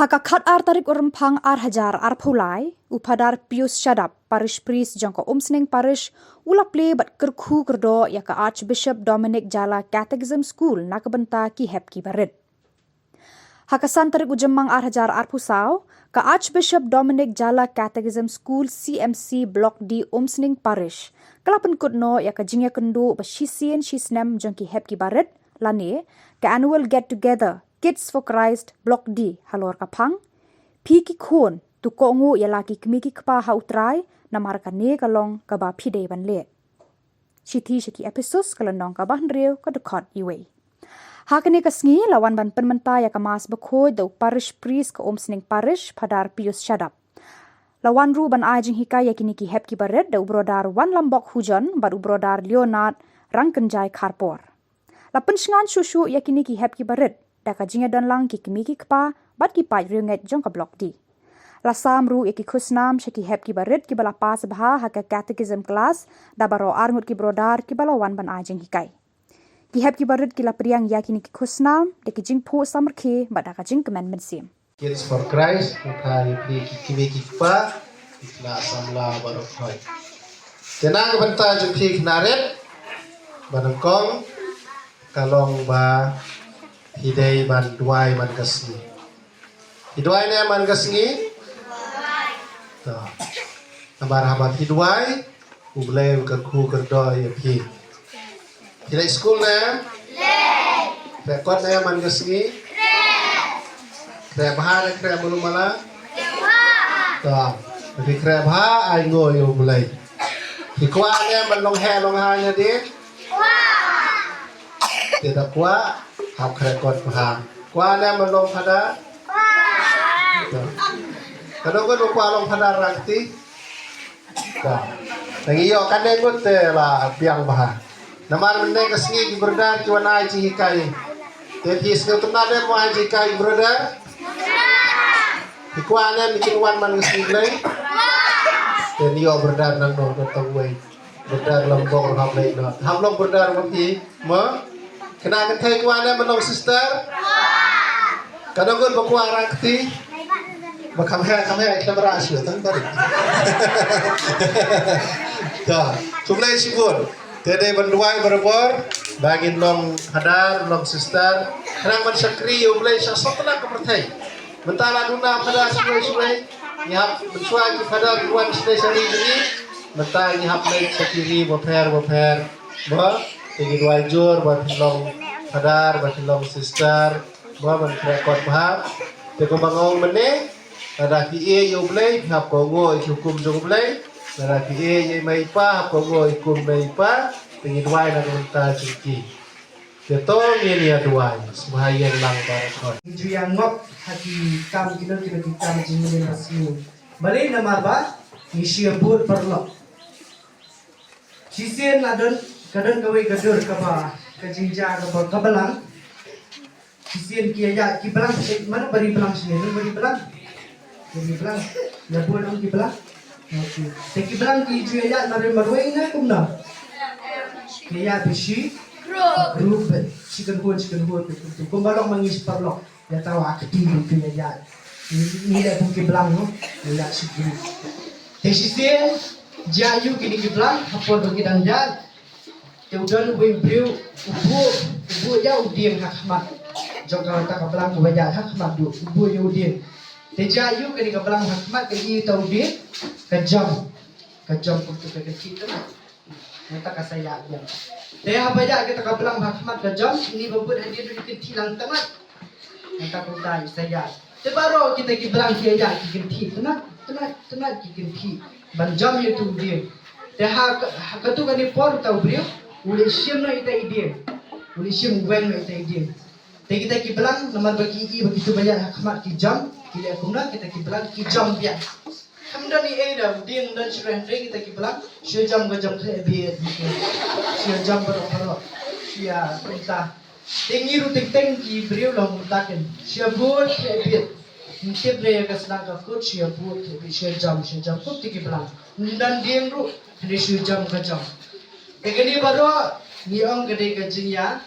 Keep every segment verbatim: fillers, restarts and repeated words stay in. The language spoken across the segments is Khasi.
Ha ka khat ar tarik u Rymphang ar hajar arphew lai, u Phadar Pius Shadap, Parish Priest jong ka Umsning Parish, u la plie bad kyrkhu kyrdoh ïa ka Archbishop Dominic Jala Catechism School na ka bynta ki hep ki barit. Ha ka san tarik u Jymmang ar hajar arphew saw, ka Archbishop Dominic Jala Catechism School C M C Block D Umsning Parish ka la pynkut noh ïa ka jingïakynduh ba shisien shisnem jong ki hep ki barit, lane ka Annual Get Together Kids for Christ Block D halor ka phang, Phi ki khun, to kohnguh ïa la ki kmie ki kpa ha U Trai, namar kane ka long kaba phi dei ban leh. Shithi sha ki Ephesus ka lynnong kaba hynriew, ka dkhot uwei. Ha kane ka sngi la wan ban pynmynta ïa ka Mass Bakhuid da u Parish Priest ka Umsning Parish, Phadar Pius Shadap. La wan ruh ban ai jinghikai ïa kine ki hep ki barit da u Brother Wanlambok Hujon bad u Brother Leonard Rangkynjai Kharpor. La pynshngaiñ shuh shuh ïa kine ki hep ki barit da ka jingïadonlang ki kmie ki kpa bad ki paid riewngeit jong ka Block D. La sam ruh ïa ki khusnam sha ki hep ki barit kiba la pass bha ha ka Catechism class da baroh arngut ki brother kiba la wan ban ai jinghikai. Ki hep ki barit ki la pdiang ïa kine ki khusnam da ki jingphuh samrkhie bad da ka jingkmen mynsiem. Kids for Christ, khublei ïa phi ki kmie ki kpa, ki khynnah samla baroh khoit. Te na ka bynta jong phi khynnah rit, ba nyngkong ka long ba phi dei ban duwai man ka sngi. Phi duwai ne man ka sngi? To. Namar haba phi duwai, U Blei u kyrkhu kyrdoh ïa phi. Phi leit skul ne? Leit. Khreh kot ne man ka sngi? Khreh. Khreh bha ne khreh malu mala? Khreh bha. To. Phi khreh bha, ainguh ïa U Blei. Phi kwah ne ban long heh long hai hadien? Kwah. Te da kwah, hap khreh kot bha. Kwah ne ban long phadar? Kwah. To. Ka dang kwah long phadar rang kti? Ka. Te ngi ïoh kane ngut te la biang bha. Namar mynne ka sngi ki brother ki wan ai jinghikai. Te phi sngewtynnat ne mo ai jinghikai ki brother? Phi kwah ne kin wan man ka sngi Blei? Te ngi ïoh brother nangno, nangno tang wei. Brother Lambok ruh hap leit noh. Hap long brother ma phi mo? Kane ka thei kwah ne ban long sister? Ka dang kwah ba kwah rang kti? Ba kham heh, kham heh, camera shu tang bari. To, khublei shibun. Te dei ban duwai barabor ba ngin long phadar, long sister. Khnang ban shakri ïa U Blei sha satlak ka pyrthei. Mynta la duna phadar shuwei shuwei. Ngi hap mynshuwa ki phadar ki wan shnei shane jong ngi. Mynta ngi hap leit sha ki ri bapher bapher. Ba te ngi duwai jur ba phin long phadar, ba phin long sister. Ba ban khreh kot bha. Te kumba nga ong mynne, lada phi ïeit ïa U Blei, phi hap kohnguh ïa ki hukum jong U Blei. Lada phi ïeit ïa i mei i pa, hap kohnguh ïa i hukum mei i pa. Te ngi duwai na ka bynta jong ki. Te to ngin ïa duwai, sngewbha ïeng lang baroh. Ngi ju ïa ngop ha ki kam kino kino ki kam jingmane lashai. Balei? Namar ba ngi shu ïa bud paralok. Shisien la don, ka don kawei ka dur kaba, ka jingjia kaba, ka balang. Shisien ki ïa, ki balang, mano ba ri balang shisien, don ba ri balang. Ki ri balang. Ïa bud ong ki balang. Okay. Te ki balang ki ju ïa marwei marwei ne kumno? Ki ïa bishi group, shi kynhun shi kynhun, kumba long ma ngi shi paralok. Ïa tawa kti ki ïa ïa. Ngi leh kum ki balang no. Ïa shi group. Te shisien jia ïa kine ki balang ha por ba ki dang ïa. Te u don uwei u briew u buh, u buh ïa u dieng ha khmat jong kata ka balang kaba ïaid ha khmat, u buh ïa u dieng. Te jia ïa kane ka balang ha khmat, ka ïa ta u dieng, ka jam. Ka jam kumta ka kit ka. Nangta ka sa ïaid ïa. Te haba ïaid kata ka balang ha khmat ka jam, ini ba bud hadien ruh i kynthih lang tang. Nangta kumta i sa ïaid. Te baroh kita ki balang ki ïaid ki kynthih, tang, tang, tang ki kynthih ban jam ïa utu u dieng. Te ha, ha katu kane por uta u briew u leit shim noh ita i dieng. U leit shim weng noh ita i dieng. Te kita ki balang namar ba ki i ba kitu ba ïaid ha khmat ki jam, ki leh kumno, kita ki balang ki jam biang. Kam don ei ei da u dieng, don shu reh reh kita ki balang shu jam ka jam khleh biang. Shu jam baroh baroh. Shu ïa kumta. Te ngi ruh teng teng ki briew long kumta ken. Shu ïa bud khleh biang. Ngim tip re ka sdang ka kut, shu ïa bud khleh biang, shu ïa jam, shu ïa jam. Kut te ki balang. Ym don dieng ruh, hynrei shu jam ka jam. Te kane baroh ngi ong ka dei ka jingïa,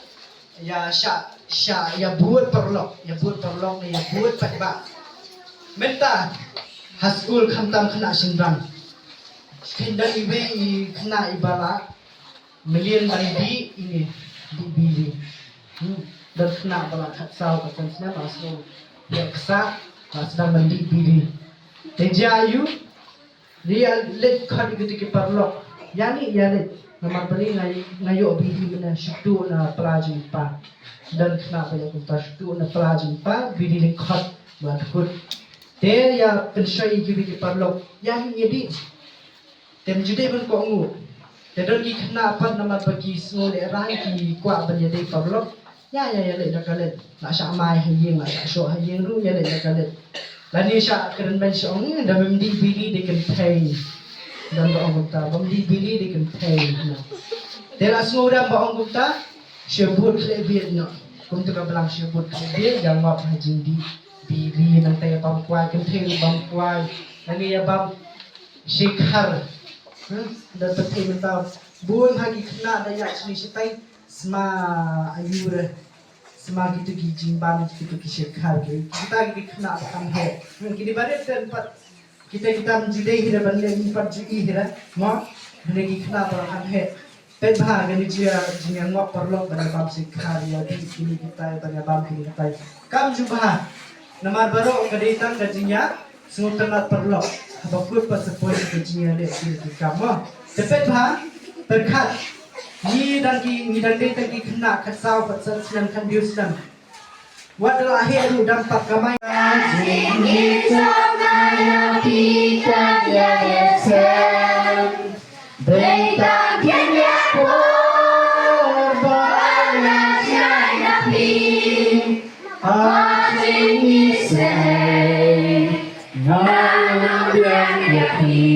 ïa shah, shah, ïa bud paralok, ïa bud paralok ne ïa bud paidbah. Mynta ha skul khamtam khynnah shynrang. Khein don iwei i khynnah iba la mlien ban dih ine, dih biri. Hmm. Don khynnah ba la khatsaw khatsan snem ba la sdang ïa ksa, ba la sdang ban dih biri. Te jia aiu? Ïa leit khot ïa kito ki paralok. Ïa ni ïa leit. Namar balei nga, nga ïoh biri mynne, shu tuh na pla jong i pa. Don khynnah ba ïa kumta, shu tuh na pla jong i pa, biri lyngkhot ba dkut. Te ïa pynshoi ïa kiwei ki paralok. Ïa ni ïa dih. Te ym ju dei ban kohnguh. Te don ki khynnah pat namar ba ki sngew lehraiñ ki kwah ban ïadei paralok. Ïa, ïa, ïa leit da ka leit. La shah mai ha ïing, la shah shoh ha ïing ruh, ïa leit da ka leit. Lane shah kren ban shah ong, da bym dih biri dei kynthei. Don ba ong kumta, bym dih biri dei kynthei. Te la sngewdam ba ong kumta, shu bud khleh bieit noh. Kumta ka blang shu bud khleh bieit, ïa ngop ha jingdih biri nangta ïa bam kwai, kynthei ruh bam kwai. Lane ïa bam shikhar. Hmm, da pynthei mynta. Bun ha ki khynnah da ïaid shane shatai. Sma aiu re. Sma kito ki jingbam, kito ki shikhar ki. Kita ki khynnah ba kham heh. Hmm, kine barit te pat. Kita kita ym ju dei hi re ban leh, ym pat ju i hi re. Mo? Hynrei ki khynnah ba kham heh. Peit bha kane jia jingïangop paralok ban ïa bam shikhar ïa dih kine kitai ban ïa bam kine kitai. Kam ju bha. Namar baroh ka dei tang ka jingïa sngewtynnat paralok. Haba kut pat sa poi ka jingïaleh kine ki kam mo. Te peit bha. Pyrkhat. Ngi dang ki, ngi dang dei tang ki khynnah khatsaw khatsan snem khathynñiew snem. Wat la heh ruh dang pat kamai. Jingïeit jong nga ïa phi ka ïa ïasem. Dei tang khynnah por ba nga jngai na phi. Ha jingïasem nga long biang ïa phi.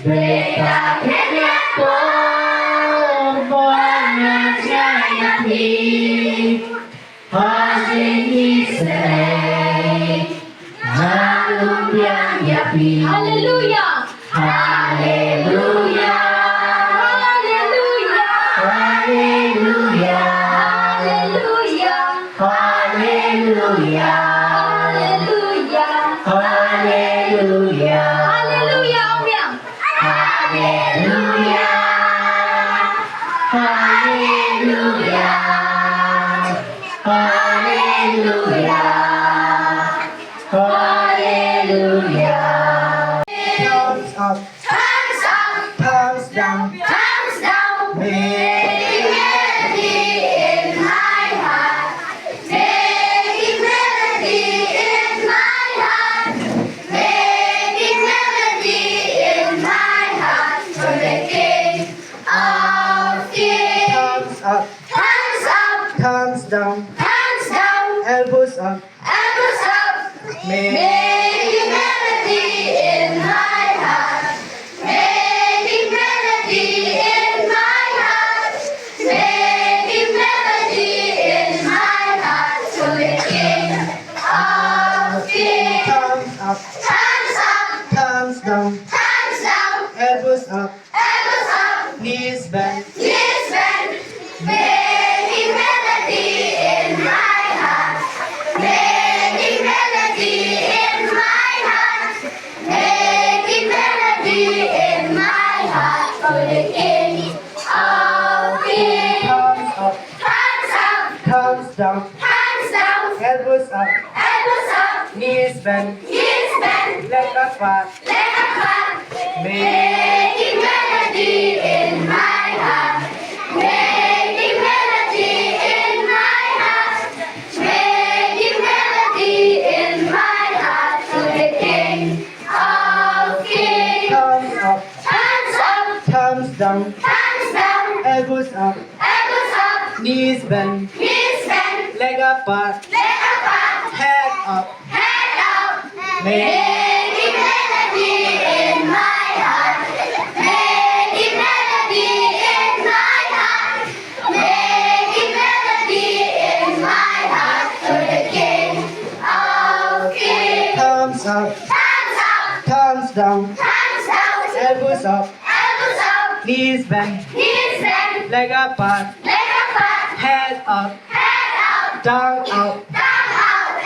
Dei tang khynnah por ba nga jngai na phi. Ha jingïasem nga long biang ïa phi. Haleluya. Haleluya. Haleluya. Haleluya. Haleluya. Haleluya. Haleluya. Haleluya. Haleluya. Haleluya. Haleluya. Haleluya. Thumbs up. Thumbs up. Thumbs down. Thumbs down. Making melody in my heart. Making melody in my heart. Making melody in my heart. For the King of Kings. Thumbs up. Thumbs up. Thumbs down. Thumbs down. Elbows up. Elbows up. Making melody in my heart. Making melody in my heart. Making melody in my heart. To the King of Kings. Thumbs up. Thumbs up. Thumbs down. Thumbs down. Elbows up. Elbows up. Knees bent. Knees bent. Making melody in my heart. Making melody in my heart. Making melody in my heart. For the King of Kings. Thumbs up. Thumbs up. Thumbs down. Thumbs down. Elbows up. Elbows up. Knees bent. Knees bent. Leg apart. Leg apart. Making melody in my heart. Making melody in my heart. Making melody in my heart. To the King of Kings. Thumbs up. Thumbs up. Thumbs down. Thumbs down. Elbows up. Elbows up. Knees bent. Knees bent. Leg apart. Leg apart. Head up. Head up. Making melody in my heart. Making melody in my heart. Making melody in my heart. For the King of Kings. Thumbs up. Thumbs up. Thumbs down. Thumbs down. Elbows up. Elbows up. Knees bent. Knees bent. Leg apart. Leg apart. Head up. Head up. Tongue out. Tongue out.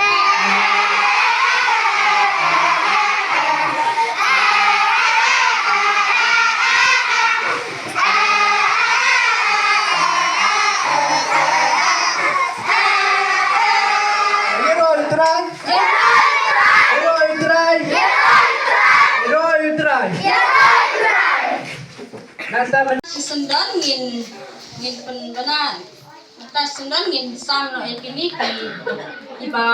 Shi syndon ngin, ngin pynbna. Mynta shi syndon ngin sam noh ïa kine ki, kiba,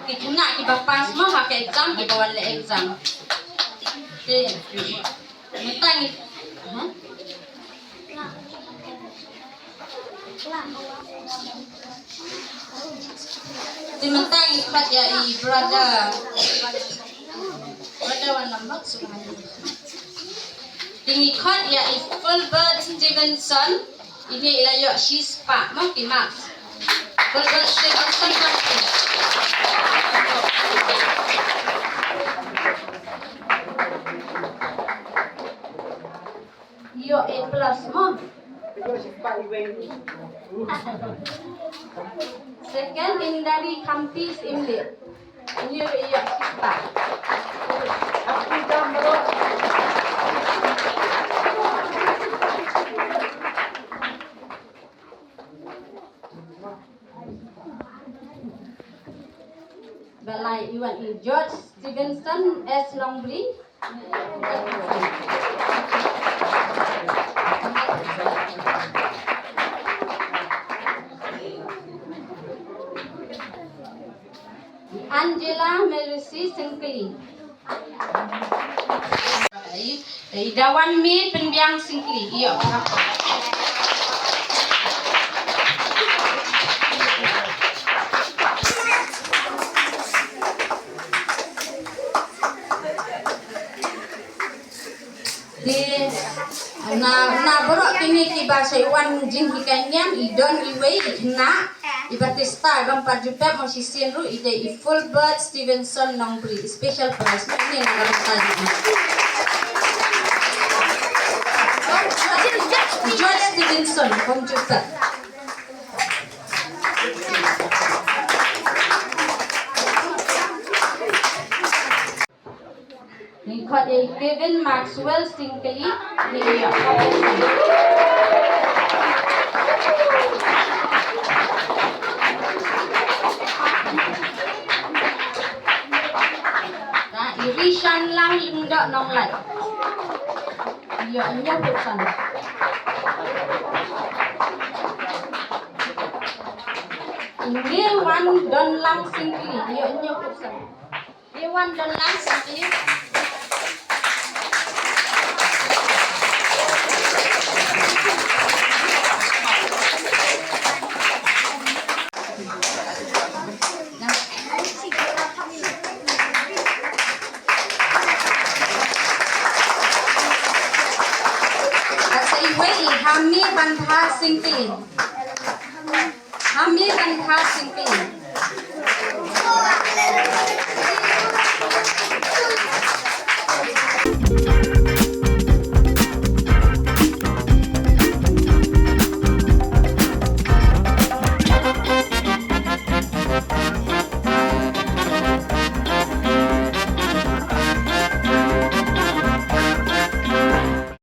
ki khynnah kiba pass mo ha ka exam, kiba wan leh exam. Te mynta ngin, ha? Te mynta ngi khot ïa i brother. Brother wan lambak suk. Te ngi khot ïa i Fulbert Stevenson. Ine i la ïoh shispah mo ki marks. Fulbert Stevenson, ïoh A plus mo. Second, Indari Khamti Imli. Ïoh, ïoh shispah. Balai Iwan i George Stevenson S Nongbri. Angela Mercy Singkli. Ei, ei, Dawan Mi Pynbiang Singkli. Ïoh. Te na, na baroh kine kiba sa wan jinghikai niam, i don iwei i khynnah iba tista gam pat ju pep mo shisien ruh, i dei i Fulbert Stevenson Nongbri, special prize. Ni na gam pat ju. George Stevenson, kom ju pep. Ngi khot ïa i Kevin Maxwell Singkli, ngi ïa. Ka i Rishan Lang Lyngdoh Nonglait. Ïa, ïa, Rishan. Ngi wan Don Lang Singkli, ïa, ïa, Rishan. Iwan Don Lang Singkli. Asa iwei i Hami Bantha Singkli. Hami Bantha Singkli.